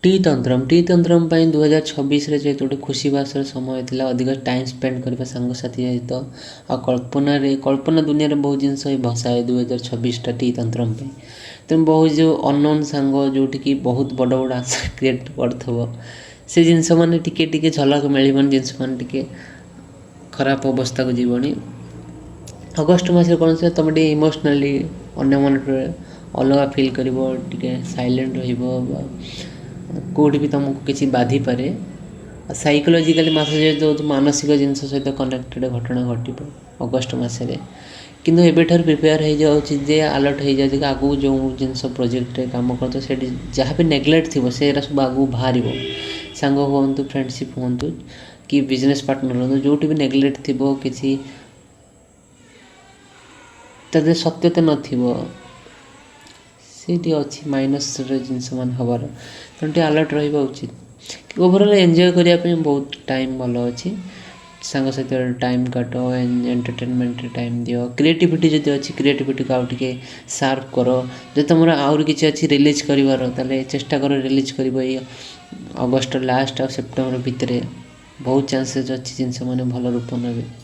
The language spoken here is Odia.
ଟି ତନ୍ତ୍ରମ, ଟି ତନ୍ତ୍ରମ ପାଇଁ 2026ରେ ଯେହେତୁ ଗୋଟେ ଖୁସି ବାସର ସମୟ ଥିଲା, ଅଧିକ ଟାଇମ୍ ସ୍ପେଣ୍ଡ କରିବା ସାଙ୍ଗସାଥି ସହିତ ଆଉ କଳ୍ପନାରେ, କଳ୍ପନା ଦୁନିଆରେ ବହୁତ ଜିନିଷ ଭସାଏ 2026ଟା ଟି ତନ୍ତ୍ରମ ପାଇଁ। ତେଣୁ ବହୁତ ଯେଉଁ ଅନନୋନ୍ ସାଙ୍ଗ, ଯେଉଁଠିକି ବହୁତ ବଡ଼ ବଡ଼ ଆଶା କ୍ରିଏଟ୍ କରୁଥିବ, ସେ ଜିନିଷ ମାନେ ଟିକେ ଟିକେ ଝଲକ ମିଳିବନି, ଜିନିଷ ମାନେ ଟିକେ ଖରାପ ଅବସ୍ଥାକୁ ଯିବଣି। ଅଗଷ୍ଟ ମାସରେ କ'ଣ, ତୁମେ ଟିକେ ଇମୋସନାଲି ଅନ୍ୟମାନଠୁ ଅଲଗା ଫିଲ୍ କରିବ, ଟିକେ ସାଇଲେଣ୍ଟ ରହିବ ବା କେଉଁଠି ବି ତୁମକୁ କିଛି ବାଧିପାରେ। ସାଇକୋଲୋଜିକାଲି ମାସ ଯେହେତୁ, ମାନସିକ ଜିନିଷ ସହିତ କନେକ୍ଟେଡ଼ ଘଟଣା ଘଟିବ ଅଗଷ୍ଟ ମାସରେ। କିନ୍ତୁ ଏବେଠାରୁ ପ୍ରିପେୟାର ହେଇଯାଉଛି ଯେ ଆଲର୍ଟ ହେଇଯାଉଛି କି ଆଗକୁ ଯେଉଁ ଜିନିଷ ପ୍ରୋଜେକ୍ଟରେ କାମ କରୁଥିବ, ସେଠି ଯାହା ବି ନେଗ୍ଲେକ୍ଟ ଥିବ, ସେଗୁଡ଼ା ସବୁ ଆଗକୁ ବାହାରିବ। ସାଙ୍ଗ ହୁଅନ୍ତୁ, ଫ୍ରେଣ୍ଡସିପ୍ ହୁଅନ୍ତୁ କି ବିଜନେସ୍ ପାର୍ଟନର୍ ହୁଅନ୍ତୁ, ଯେଉଁଠି ବି ନେଗ୍ଲେକ୍ଟ ଥିବ, କିଛି ତା ଦେହରେ ସତ୍ୟତା ନଥିବ, ସେଇଠି ଅଛି ମାଇନସ୍ର ଜିନିଷ ମାନେ ହେବାର। ତେଣୁ ଟିକେ ଆଲର୍ଟ ରହିବା ଉଚିତ। ଓଭରଅଲ୍ ଏନ୍ଜୟ କରିବା ପାଇଁ ବହୁତ ଟାଇମ୍ ଭଲ ଅଛି। ସାଙ୍ଗ ସହିତ ଟାଇମ୍ କାଟ, ଏଣ୍ଟରଟେନମେଣ୍ଟରେ ଟାଇମ୍ ଦିଅ। କ୍ରିଏଟିଭିଟି ଯଦି ଅଛି, କ୍ରିଏଟିଭିଟିକୁ ଆଉ ଟିକେ ସାର୍ପ କର। ଯଦି ତୁମର ଆହୁରି କିଛି ଅଛି ରିଲିଜ୍ କରିବାର, ତାହେଲେ ଚେଷ୍ଟା କର ରିଲିଜ୍ କରିବ ଏଇ ଅଗଷ୍ଟ ଲାଷ୍ଟ ଆଉ ସେପ୍ଟେମ୍ବର ଭିତରେ। ବହୁତ ଚାନ୍ସେସ୍ ଅଛି ଜିନିଷ ମାନେ ଭଲ ରୂପ ନେବେ।